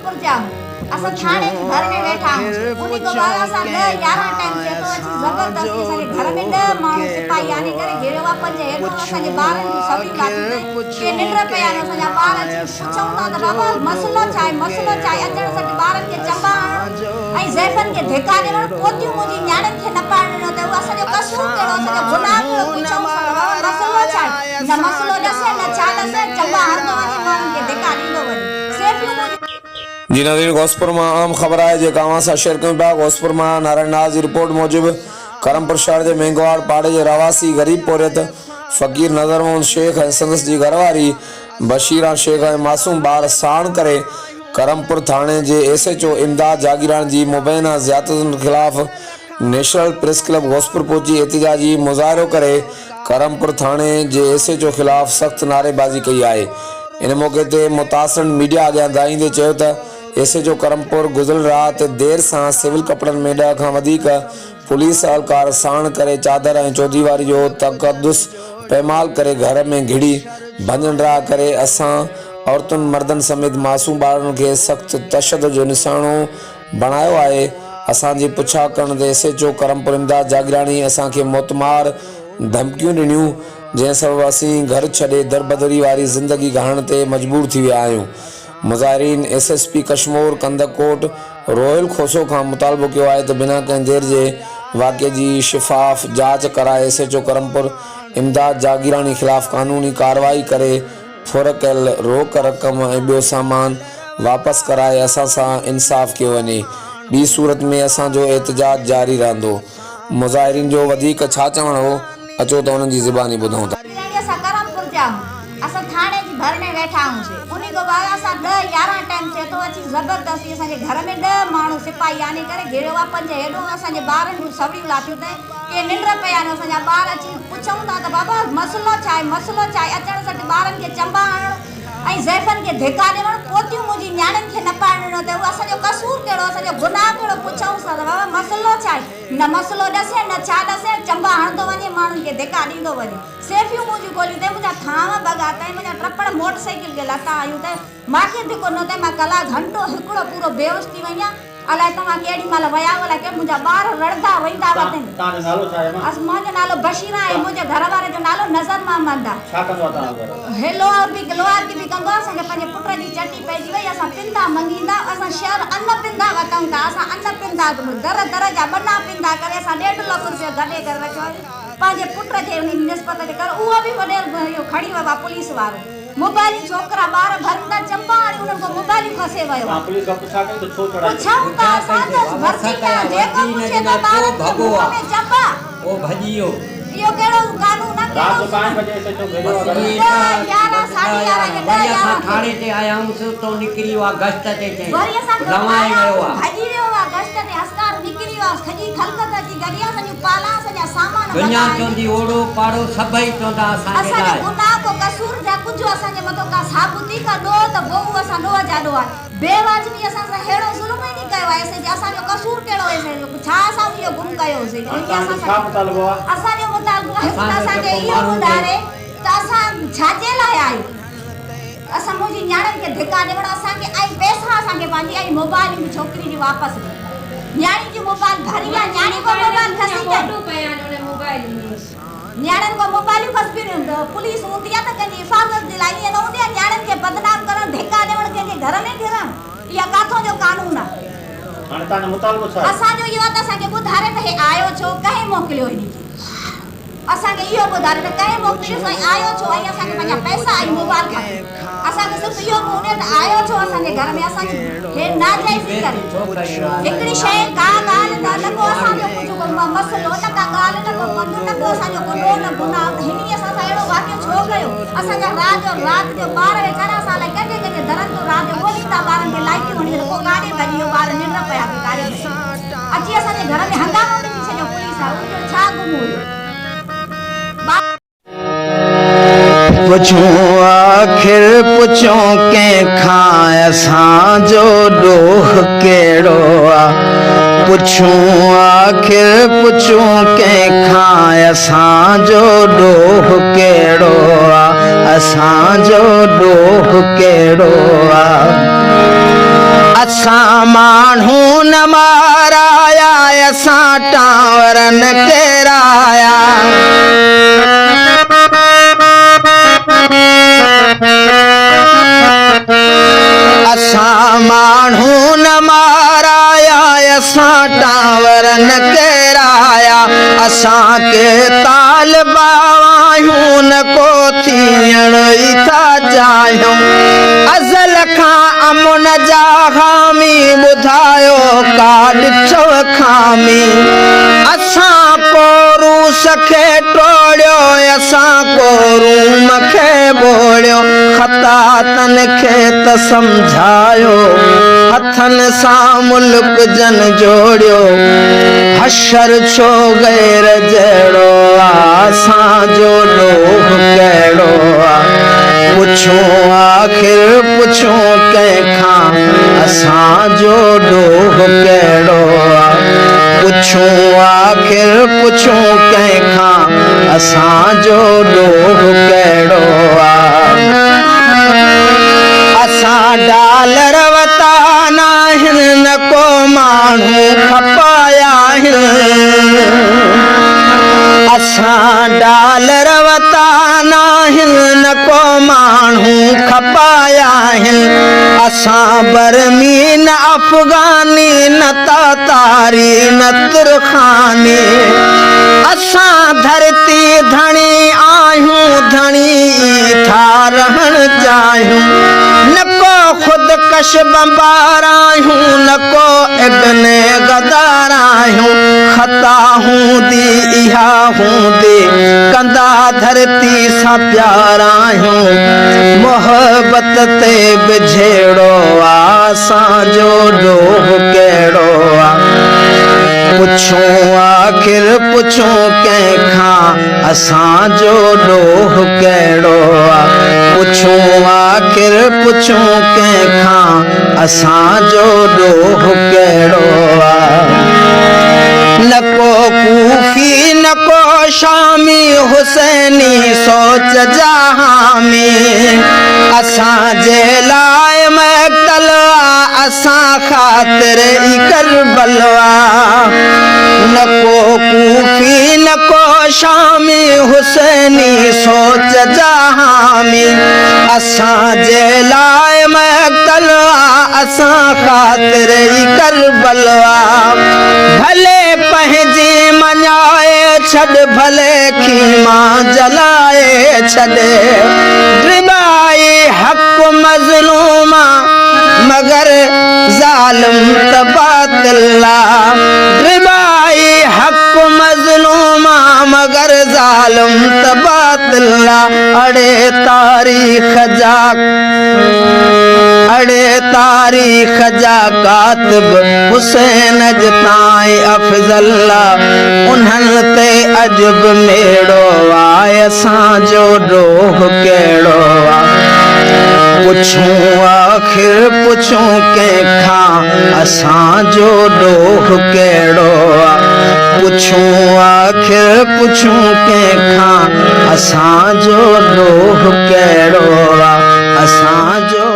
ڪرمپور جا آهيون. اسان ٿاڻي جي ڀر ۾ ويٺا آهيون. انهي کان بعد اسان ڏهه يارهن ٽائيم ٿئي ٿو اچي زبردستي اسان جي گهر ۾ ڏهه ماڻهو سپاهي آني ڪري گهيريو آهي پنج هيڏو اسان جي ٻارن جون سوڙيون لاٿيون اٿئي ڪي ننڊ پيا آهن اسان جا ٻار اچي پڇون ٿا ته بابا مسئلو ڇا آهي مسئلو ڇا آهي اچڻ سٽ ٻارن کي چنبا هڻڻ ۽ زائفن کي ڌڪا ڏيڻ پوتيون منهنجي نياڻين کي نه پائڻ ڏنو ته اهو اسان جو قصور ڪهڙو اسان جو گناهه ڪهڙو پڇون ٿا ته بابا مسئلو ڇا آهي نه مسئلو ڏسي نه ڇا ڏسي چنبا هڻندو وڃي ماڻهن کي ڌڪا ڏيندو وڃي سيفيون منهنجي جي ناظرين غوثپور مان اهم خبر آهي جيڪا اوهان سان شيئر ڪيون پيا غوثپور مان نارائڻ ناز جي رپورٽ موجب ڪرمپور شهر جي مينگهواڙ پاڙي جي رهواسي غريب پورهيت فقير نظر محمد شيخ ۽ سندس جي گهر واري بشيران شيخ ۽ معصوم ٻار ساڻ ڪري ڪرمپور ٿاڻي جي ايس ايڇ او امداد جاگيراڻي جي مبينا زيادتين خلاف نيشنل پريس ڪلب غوثپور پهچي احتجاجي مظاهرو ڪري ڪرمپور ٿاڻي جي ايس ايڇ او خلاف سخت نعريبازي ڪئي آهي. ان موقعي تي متاثرن ميڊيا اڳيان دانهيندي چيو ته ايس ايڇ او ڪرمپور گذريل رات دير سان سول ڪپڙن ۾ 10 کان وڌيڪ پوليس اهلڪار ساڻ ڪري چادر ۽ چوديواري جو تقدس پيمال ڪري گهر ۾ گهڙي ڀڃ ڊاهه ڪري اسان عورتن مردن سميت معصوم ٻارڙن کي سخت تشدد جو نشانو بڻايو آهي، اسان جي پڇا ڪرڻ تي S H O Karampur Imdad Jagirani اسان کي موتمار ڌمڪيون ڏنيون، جنهن سبب اسين گهر ڇڏي دربدري واري زندگي گهارڻ تي مجبور ٿي ويا آهيون. مظاهرين S S P Kashmore Kandhkot Rohal Khoso کان مطالبو ڪيو آهي ته بنا ڪنهن دير جي واقعي جي شفاف جاچ ڪرائي S H O Karampur Imdad Jagirani خلاف قانوني ڪارروائي ڪري ڦر ڪيل روڪ رقم ۽ ٻيو سامان واپس ڪرائي اسان سان انصاف ڪيو وڃي، ٻي صورت ۾ اسان جو احتجاج جاري رهندو. مظاهرين جو وڌيڪ ڇا چوڻ هو، اچو ته انهن جي زباني ٻڌون ٿا. سائين اسان ڪرمپور جا آهيون اسان ٿاڻي جي ڀر ۾ ويٺا آهيون سي انهي کان بعد اسان ڏهه يارهن ٽائيم ٿئي ٿو اچي زبردستي اسان جي گهر ۾ ڏهه ماڻهو سپاهي آني ڪري گهيريو آهي پنج هيڏو اسان جي ٻارن جون سوڙيون لاٿيون اٿئي ڪي ننڊ پيا آهن اسان جا ٻار اچي پڇون ٿا ته بابا مسئلو ڇا آهي مسئلو ڇا آهي اچڻ سٽ ٻارن کي چنبا هڻڻ ۽ زائفن کي ڌڪا ڏيڻ پوتيون منهنجي نياڻين کي نه پائڻ ڏنو ته اهو اسان جو قصور ڪهڙو اسان جو گناهه ڪهڙو پڇئونس ٿا ته بابا مسئلو ڇا آهي نه مسئلو ڏسي نه ڇا ڏسي چنبا هڻندو وڃي ماڻهن کي ڌڪا ڏيندو وڃي سيفيون منهنجون کوليون اٿئي منهنجا ٿانو ڀڳا اٿئي منهنجا ٽپڙ موٽر سائيڪل کي لتا آيون اٿئي ماکي ڌڪو ڏنو اٿئي مان ڪلاڪ گهنٽو هڪڙو پورو بيهوش ٿي وئي آهيان الائي توهان ڪهڙي مهل ويا هئو الائي ڪنهن منهنجا ٻار رڙندا روئيندا هئا تنهن توهان جو نالو ڇا آهي امان؟ منهنجو نالو بشيران آهي منهنجي گهر واري جو نالو نظر محمد آهي. ڇا ڪندو آهي توهان جو گهر وارو؟ هي لوهار به لوهارڪي به ڪندو آهي اسان کي پنهنجي پٽ جي چٽي پئجي وئي اسان پندا مڱيندا اسان شهر ان پندا وتون ٿا اسان ان پندا در در جا ٻنا پندا ڪري اسان ڏيڍ لک روپيو گڏي ڪري رکيو آهي پنهنجي پٽ جي انهي نسبت جي ڪري اهو به وڏير اهو کڻي ويو آهي پوليس وارو. موبائليون ڇوڪرا ٻار ڀرن ٿا چنبا هڻي انهن کان موبائليون کسي ويو آهي. پوليس کان پڇا ڪئي ته ڇو چڙهائي ڪئي؟ پڇائون ٿا اسان ته ڀرتي ڪيا جيڪو پڇي ٿو ٻارن کي منهن ۾ چنبا. اهو ڪهڙو قانون آهي رات ڪهڙو جو پنج بجي ايس ايڇ او گهريو آهي گهر ۾. 10 11 ساڍي 11 جي 10 11 ٿئي وري اسان آيا ڀڄي ويو آهي گشت تي هسڪار نڪري ويو آهي سڄي خلقت اچي گڏي آهي اسان جون پالان اسان جا سامان ڀڳا دنيا آهن. چوندي اوڙو پاڙو سڀئي چوندا اسان جي اسان جو لاء. گناهه ڪو قصور جا ڪجهه اسان جي مٿو ڪا ثابتي ڪا ڏوهه ته وو هو اسان ڏوهه جا ڏوهه آهي بي واجبي اسان سان ههڙو ظلم ئي ني ڪيو آهي اسين جي اسان جو قصور ڪهڙو هي سين جو ڇا اسان انهي جو گم ڪيو هو سين هاڻي انهي توهان جو اسان ڇا سان مطالبو آهي؟ اسان جو مطالبو آهي اسان ته جو اسان کي جيڪو اهو ماڻهو جي. ٻڌاري ته اسان ڇا جي لاء آهيون اسان منهنجي نياڻين کي ڌڪا ڏيوڻ اسان کي ۽ پئسا اسان کي پنهنجي ۽ موبائل ان ڇوڪري جي واپس ڏي نياڻي جي موبائل ڀري آ نياڻي کان موبائل کسي ڪين نياڻين کان موبائليون کسبي پوليس هوندي آ ته ڪنهن جي حفاظت جي لاء ائين نه هوندي آ نياڻين کي بدنام ڪرڻ ڌڪا ڏيوڻ ڪنهن جي گهر ۾ گهرڻ اها ڪاٿو جو قانون آ. هاڻي توهان جو مطالبو ڇا آهي؟ اسان جو اهو آ ته اسان کي ٻڌاري ته هي آيو ڇو ڪنهن موڪليو هن کي. اسان کي اهو ٻڌايو ته ڪنهن موڪليس ۽ آيو ڇو ۽ اسان کي پنهنجا پئسا ۽ موبائل کپي. اسان کي صرف اهو به هجي ته آيو ڇو اسان جي گهر ۾ اسان جي هي ناجائزي ڪري هڪڙي شيء ڪا ڳالهه نه نه ڪو اسان جو ڪجهه ڪو مسئلو نه ڪا ڳالهه نه ڪو پنڌ نه ڪو اسان جو ڪو ڏوهه نه گناهه ته هن ئي اسان سان اهڙو واقعو ڇو ڪيو اسان جا رات جو رات جو ٻار ويچارا اسان الائي ڪنهن جي ڪنهن جي درن تون رات جو ڳوليندا ٻارن کي لائٽيون هڻي ته ڪو ڪاڏي ڀڄي ويو ٻار ننڊ پيا ڪي ڪاڏي ڀڄي ويو اچي اسان جي گهر ۾ هنگامو وجهي ڇڏيو پوليس وارو ان جو ڇا گم هيو. پڇون آخر پڇون ڪنهن کان اسان جو ڏوهه ڪهڙو آ پڇون آخر پڇون ڪنهن کان اسان جو ڏوهه ڪهڙو آ اسان جو ڏوهه ڪهڙو آ. اسان ماڻهو نه مارايا، اسان ٽاور نه ڪيرايا. اسان ماڻهو نه مارايا، اسان ٽاور نه ڪيرايا. اسان ڪي طالبا آهيون، نه ڪو ٿيڻ ئي ٿا چاهيون. ازل کان امن جا حامي، ٻڌايو ڪا ڏٺو خامي؟ اسان ڪو روس کي ٽوڙيو، اسان ڪو روم کي ٻوڙيو. خطا تن کي ته سمجهايو، هٿن سان ملڪ جن جوڙيو. حشر ڇو غير جهڙو آ، اسان جو ڏوهه ڪهڙو آ؟ پڇون آخر پڇون ڪنهن کان، اسان جو ڏوهه ڪهڙو آ؟ پڇون آخر پڇون ڪنهن کان، اسان جو ڏوهه ڪهڙو آ؟ اسان ڊالر وتا ناهن، نه ڪو ماڻهو کپايا آهن. اسان ڊالر وتا ناهن، نه ڪو ماڻهو کپايا آهن. اسان برمي نه افغاني، نه تاتاري نه ترخاني. اسان ڌرتي ڌڻي آهيون، ڌڻي ئي ٿا رهڻ چاهيون. نه ڪو خودڪش بمبار آهيون، نه ڪو ابن غدار آهيون. خطا هوندي اها هوندي، ڪندا ڌرتي سان پيار آهيون. محبت تي به جهيڙو آ، اسان جو ڏوهه ڪهڙو آ؟ پڇون آخر پڇون ڪنهن کان، اسان جو ڏوهه ڪهڙو آ؟ پڇون آخر پڇون ڪنهن کان، اسان جو ڏوهه ڪهڙو آ؟ نه ڪو ڪوفي نه ڪو شامي، حسيني سوچ جا حامي. اسان جي لاءِ مقتل آ، اسان خاطر ئي ڪربل آ. نه ڪو ڪوفي نه ڪو شامي، حسيني سوچ جا حامي. اسان جي لاءِ مقتل آ، اسان خاطر ئي ڪربل آ. ڀلي پنهنجي مڃائي ڇڏ، ڀلي خيما جلائي ڇڏ. ڊٻائي حق مظلوم آ، مگر ظالم ته باطل آ. ڊٻائي حق مظلوم آ، مگر ظالم ته باطل آ. اڙي تاريخ جا، اڙي تاريخ جا ڪاتب، حسين اڄ تائين افضل آ. انهن تي اڄ به ميڙو آ، اسان جو ڏوهه ڪهڙو آ؟ پڇون آخر پڇون ڪنهن کان، اسان جو ڏوهه ڪهڙو آ؟ پڇون آخر پڇون ڪنهن کان، اسان جو ڏوهه ڪهڙو آ؟ اسان جو